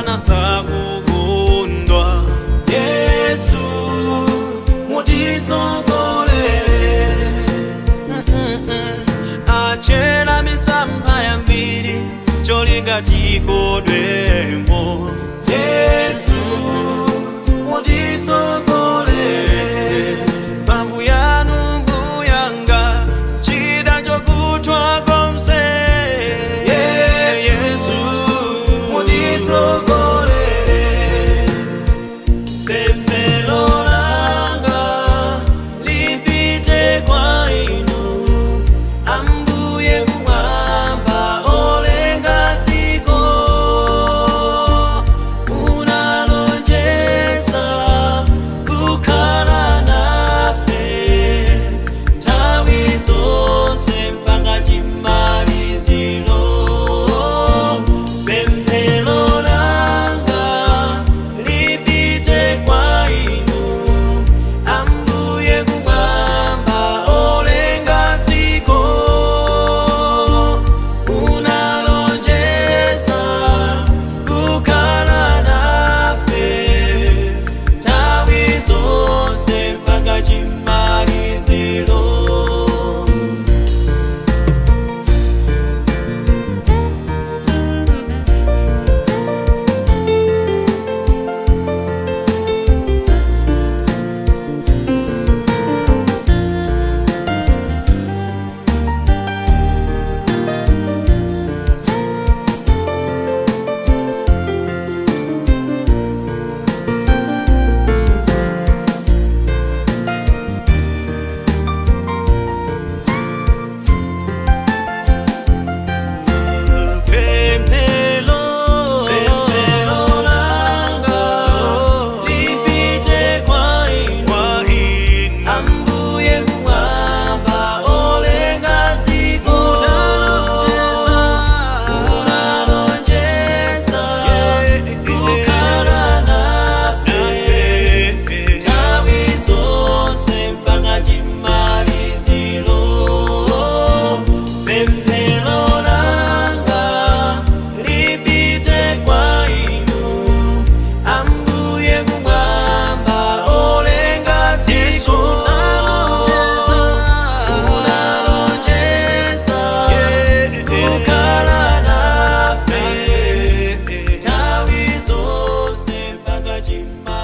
Satana sakukondwa. Yesu mutitsogolere. Achera misampha yambiri cholinga tikodwemo. Yesu mutitsogolere. Mphamvu yanu mbuyanga chida chokuthwa konse. Yesu mutitsogolere. Pemphero langa lipite kwa inu, Ambuye kumwamba olenga dziko. Munalonjeza kukhala nafe nthawi zonse mpaka chimaliziro. Pemphero langa lipite kwa inu, Ambuye kumwamba olenga dziko. Munalonjeza kukhala nafe nthawi zonse mpaka chimaliziro. Pemphero, pemphero langa lipite kwa inu, Ambuye kumwamba olenga dziko. Munalonjeza kukhala nafe nthawi zonse mpaka chimaliziro. Pemphero langa lipite kwa inu, Ambuye kumwamba olenga dziko. Munalonjeza kukhala nafe nthawi zonse mpaka chimaliziro.